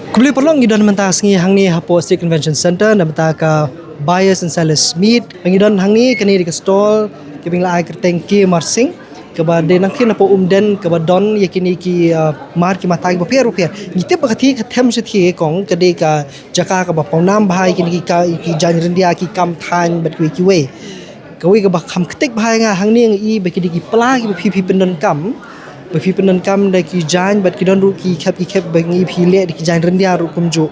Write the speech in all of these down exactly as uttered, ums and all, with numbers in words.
Khublei paralok, ngi don mynta ka sngi hangne hapoh State Convention Centre na bynta ka Buyers and Sellers Meet. Ngi don hangne, kane dei ka stall kaba ngi la ai kyrteng K Marsing, kaba dei nangkyn hapoh Umden, kaba don ïa kine ki, uh, mar ki mata kiba pher bapher. Ngi tip ba ka thie ka them sha thie kong, ka dei ka jaka kaba pawnam bha ïa kine ki ka, ki jaiñ ryndia, ki kam thaiñ bad kiwei kiwei. Kawei kaba kham ktik bha ïa nga hangne, nga i ba ki dei ki pla kiba phi phi pyndonkam, ba phi pyndonkam da ki jaiñ bad ki don ruh ki khep ki khep ba ngi phi leh da ki jaiñ ryndia ruh kumjuh.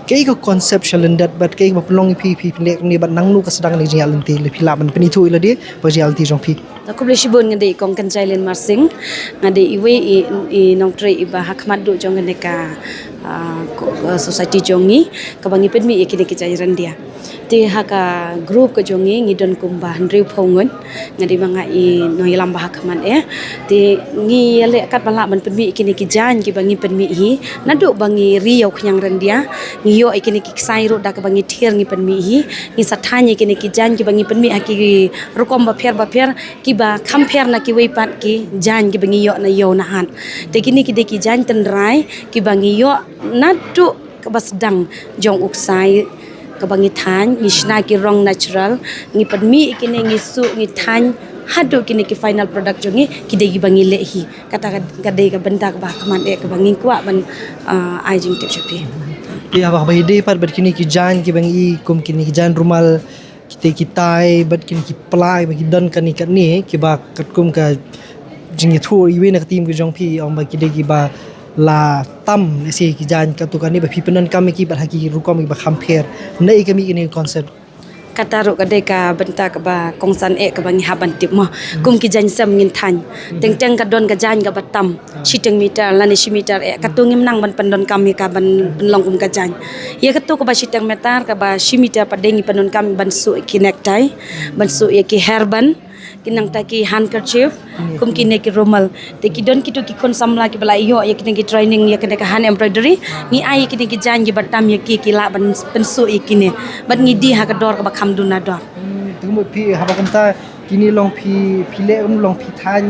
Kaei ka concept sha lyndet bad kaei kaba pynlong ïa phi phi phi leh kumne bad nangno ka sdang ne ka jingïaid lynti, lada phi lah ban pynithuh ïa lade bad ka jingïaid lynti jong phi. Khublei shibun, nga dei i Kong Kynjailen Marsing, nga dei iwei i, i nongtrei iba ha khmat duh jong kane ka, ah, ko-, ah, society jong ngi, kaba ngi pynmih ïa kine ki jaiñ ryndia. Te ha ka group ka jong ngi, ngi don kumba hynriewphew ngut, nga dei ma nga i nongïalam ba ha khmat eh. Te ngi ïaleh katba lah ban pynmih ïa kine ki jaiñ kiba ngi pynmih hi, naduh ba ngi ri ïa u khñiang ryndia, ngi ïoh ïa kine ki ksai ruh da kaba ngi thier ngi pynmih hi, ngi sa thaiñ ïa kine ki jaiñ kiba ngi pynmih ha ki rukom bapher bapher, kiba kham pher na kiwei pat ki jaiñ kiba ngi ïoh na ïew na hat. Te kine ki dei ki jaiñ tynrai kiba ngi ïoh naduh kaba sdang jong u ksai, kaba ngi thaiñ, ngi shna ki rong natural, ngi pynmih ïa kine, ngi suh, ngi thaiñ, haduh kine ki final product jong ngi, ki dei kiba ngi leh hi. Kata ka, ka dei ka bynta kaba ha khmat eh kaba ngi kwah ban, ah, ai jingtip sha phi. Te haba, haba ïadei pat bad kine ki jaiñ kiba ngi i kum kine ki jaiñ rumal, kita kitai bad kine ki pla ba ki don kane kane, kiba katkum ka jingïathuh iwei na ka team ka jong phi, ong ba ki dei kiba la tam, let's say, ki jaiñ katto katne ba phi pyndonkam ïa ki bad ha ki rukom kiba kham pher. Naei ka mih kane ka concept? Kata ruh ka dei ka bynta kaba kongsan eh kaba ngi hap ban tip mo. Kum ki jaiñ sem ngin thaiñ. Teng teng ka don ka jaiñ kaba tam, shiteng meter lane shi meter eh, kato ngim nang ban pyndonkam ïa ka ban pynlong kum ka jaiñ. Ïa kato kaba shiteng meter, kaba shi meter pat de ngi pyndonkam ban suh ïa ki necktie, ban suh ïa ki hairband, ki nangta ki handkerchief, kum kine ki rumal. Te ki don kito ki khun samla kiba la ïoh ïa kine ki training ïa kine ki hand embroidery, ngi ai ïa kine ki jaiñ kiba tam ïa ki, ki lah ban pynsuh ïa kine. Bad ngi die ha ka dor kaba kham duna dor. Hmm, te kumno phi, haba kumta kine long phi, phi leh kumno, long phi thaiñ?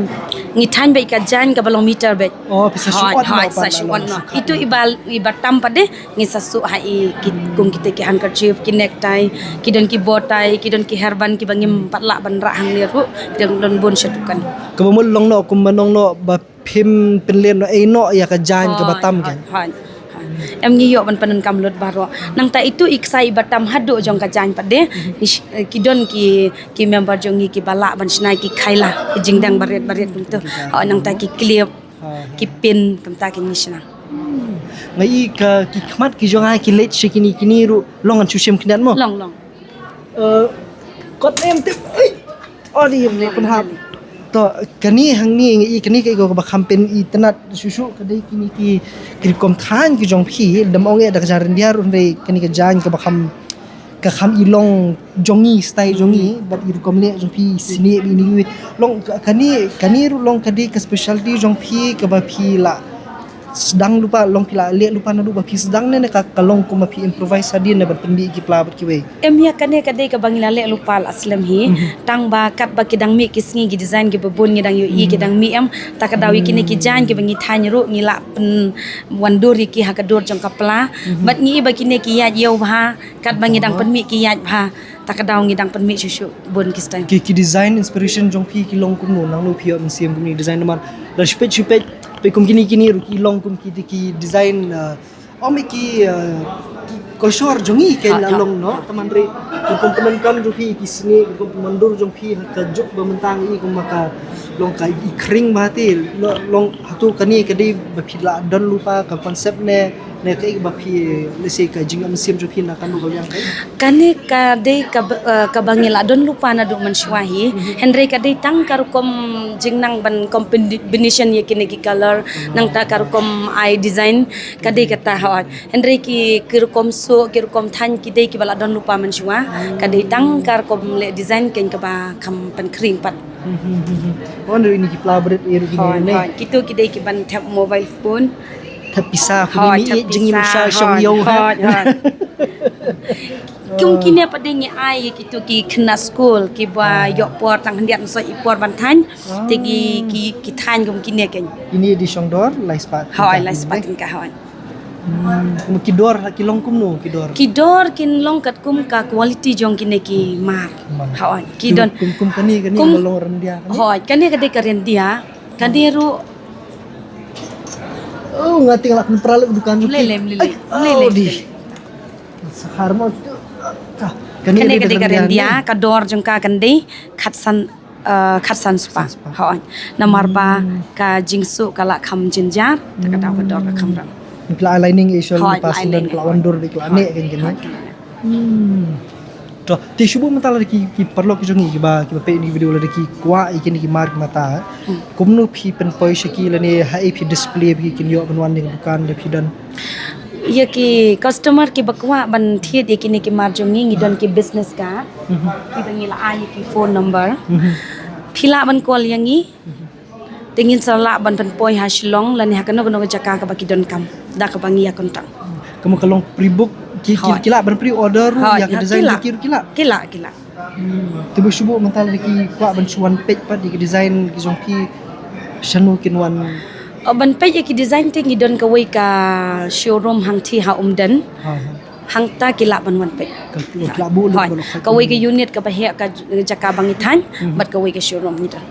Ngi thaiñ beit ka jaiñ kaba long meter beit. Oh, phi sa shu ot noh, sa shu ot noh. Itu iba, iba tam pat de, ngi sa suh ha i ki, kum kita ki handkerchief, ki necktie, ki don ki bow tie, ki don ki hairband kiba ngim pat lah ban rah hangne ruh, ki don bun sha dukan. Kaba mut long noh kumba long noh ba phim pynleh noh ei noh ïa ka jaiñ kaba tam ka. Em ngi ïoh ban pyndonkam lut baroh. Nangta itu i ksai iba tam haduh jong ka jaiñ pat de. Ki don ki, ki member jong ngi kiba lah ban shna ki khaila, ki jingdeng barit barit kumto. Hooid, nangta ki clip, ki pin, kumta ki ngi shna. Nga i ka ki khmat ki jong nga ki leit sha kine kine ruh long ngan shu shim khyndiat mo. Long long. Kot nem tip. Oi. Odi em ne pynhap. To kane hangne nga i kane ka i ko kaba kham pyni tynnat shuh shuh ka dei kine ki, ki rukom thaiñ ki jong phi, dam ong eh da ka jaiñ ryndia ruh hynrei kane ka jaiñ kaba kham, ka kham i long jong ngi, style jong ngi bad i rukom leh jong phi, snieh bad ine i long kane, kane ruh long ka dei ka specialty jong phi kaba phi la sdang lypa, long phi la leh lypa naduh ba phi sdang ne, ne ka, ka long kumba phi improvise hadien ne ban pynmih ki pla bad kiwei? Em ïa kane ka dei kaba ngi la leh lypa la slem hi. Tang ba katba ki dang mih ki sngi ki design kiba bun ngi dang ïohi ki dang mih em. Ta ka daw ïa kine ki jaiñ kiba ngi thaiñ ruh ngi la pynwandur ïa ki ha ka dur jong ka pla. Bad ngi i ba kine ki ïaid ïew bha, katba ngi dang pynmih ki ïaid bha. Ta ka daw ngi dang pynmih shuh shuh bun ki style. Ki, ki design inspiration jong phi ki long kumno, nangno phi ïoh mynsiem kumne design namar la shu peit shu peit, peit kum kine kine ruh ki long kum ki, ki design, uh, ong me ki, uh, ki koshor jong ngi kein la long noh. Tang hynrei ki rukom pyndonkam jong phi, ki snieh, ki rukom pynwandur jong phi ha ka juk ba mynta ngi i kumba ka long ka i khring ba te long hato kane ka dei ba phi la don lypa ka concept ne, ne kaei ba phi, let's say, ka jingïoh mynsiem jong phi na kano ka liang kaei? Kane ka dei kaba, eh, kaba ngi la don lypa naduh mynshuwa hi. Hynrei ka dei tang ka rukom jingnang ban combination ïa kine ki color, nangta ka rukom ai design, ka dei kata hooid. Hynrei ki, ki rukom suh, ki rukom thaiñ ki dei kiba la don lypa mynshuwa. Ka dei tang ka rukom leh design kein kaba kham pynkhring pat. Wan ri ini ki pla bret ri ini. Kito ki dei ki ban thep mobile phone. Thep pisa, hooid, thep pisa, jingim sha shong yong ha. Kum kine pat de ngi ai ïa kito ki khynnah skul kiba ïoh por tang khyndiat, ym soi i por ban thaiñ. Te ki, ki, ki thaiñ kum kine kein. Ini dei shong dor lai spah. Hooid, lai spah tyngka, hooid. Hmm, ki dor ha ki long kumno ki dor? Ki dor kin long katkum ka quality jong kine ki mar. Mar. Hooid, ki don. Kum, kum kane, kane kum, ka long ryndia kane? Hooid, kane ka dei ka ryndia. Kane ruh. Oh, nga teng lah pynpra la dukan. Mlei lei, mlei lei. Ai, mlei lei, oh, di. Mlei lei. Sahar mo. Ka, kane ka dei ka ryndia, ka dor jong ka kan dei khatsan, eh, khatsan spah. Khatsan spah. Hooid. Namar ba ka jingsuh ka la kham jynjar, te ka daw ka dor ka kham rem. Phi la ai lining ïa shuwa, hooid, phi la ai lining, ka la wan dur bad ka la neh kan kane. Hooid, ka la neh. Hmm. To, te shu bun mynta lada ki, ki paralok ki jong ngi kiba, kiba peit ïa kine ki video lada ki kwah ïa kine ki mar ki mata. Hmm. Kumno phi pynpoi sha ki lane haei phi display ba kin ïoh ban wan ne ka dukan da phi don? Ïa ki customer kiba kwah ban thied ïa kine ki mar jong ngi, ngi don ki business card. Mhm. Kiba ngi la ai ïa ki phone number. Mhm. Phi lah ban call ïa ngi. Mhm. Te ngin sa lah ban pynpoi ha Shillong lane ha kano kano ka jaka kaba ki donkam da kaba ngi ïa contact. Ka mut ka long pre-book, ki, ki, hooid, ki lah ban pre-order ruh, hooid, ïa ka design ki lah. Ki lah, ki lah. Hmm. Te ba shu bun mynta lada ki kwah ban shu wan peit pat ïa ki design ki jong phi, shano kin wan? Oh, ban peit ïa ki design te ngi don kawei ka showroom hangtei ha Umden. Ha, ha. Hangta ki lah ban wan peit. Ka, ki lah buh lut, hooid, kawei ka unit kaba heh ka jaka ba ngi thaiñ, mhm, bad kawei ka showroom ngi don.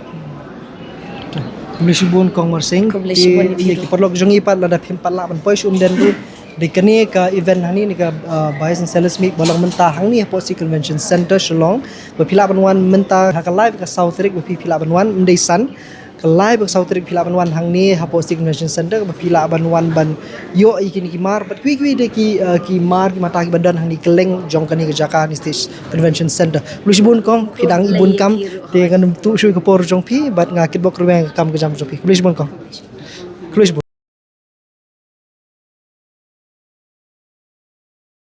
Khublei shibun Kong Marsing. Khublei shibun ïa phi ruh. Ki paralok jong ngi pat lada phim pat lah ban poi sha Umden ruh, dei kane ka event hangne, ne ka, uh, Buyers and Sellers Meet ba long mynta hangne hapoh City Convention Centre Shillong. Ba phi lah ban wan mynta ha ka lai bad ka saw tarik ba phi, phi lah ban wan, ym dei san. Ka lai bad ka saw tarik phi lah ban wan hangne hapoh City Convention Centre, ba phi lah ban wan ban ïoh ïa kine ki mar bad kiwei kiwei de ki, uh, ki mar ki mata kiba don hangne kylleng jong kane ka jaka hangne City Convention Centre. Khublei shibun Kong, phi dang i bun kam, te ngan ym tuh shuh ïa ka por jong phi bad nga kitbok kyrweng ïa ka kam ka jam jong phi. Khublei shibun Kong. Khublei shibun.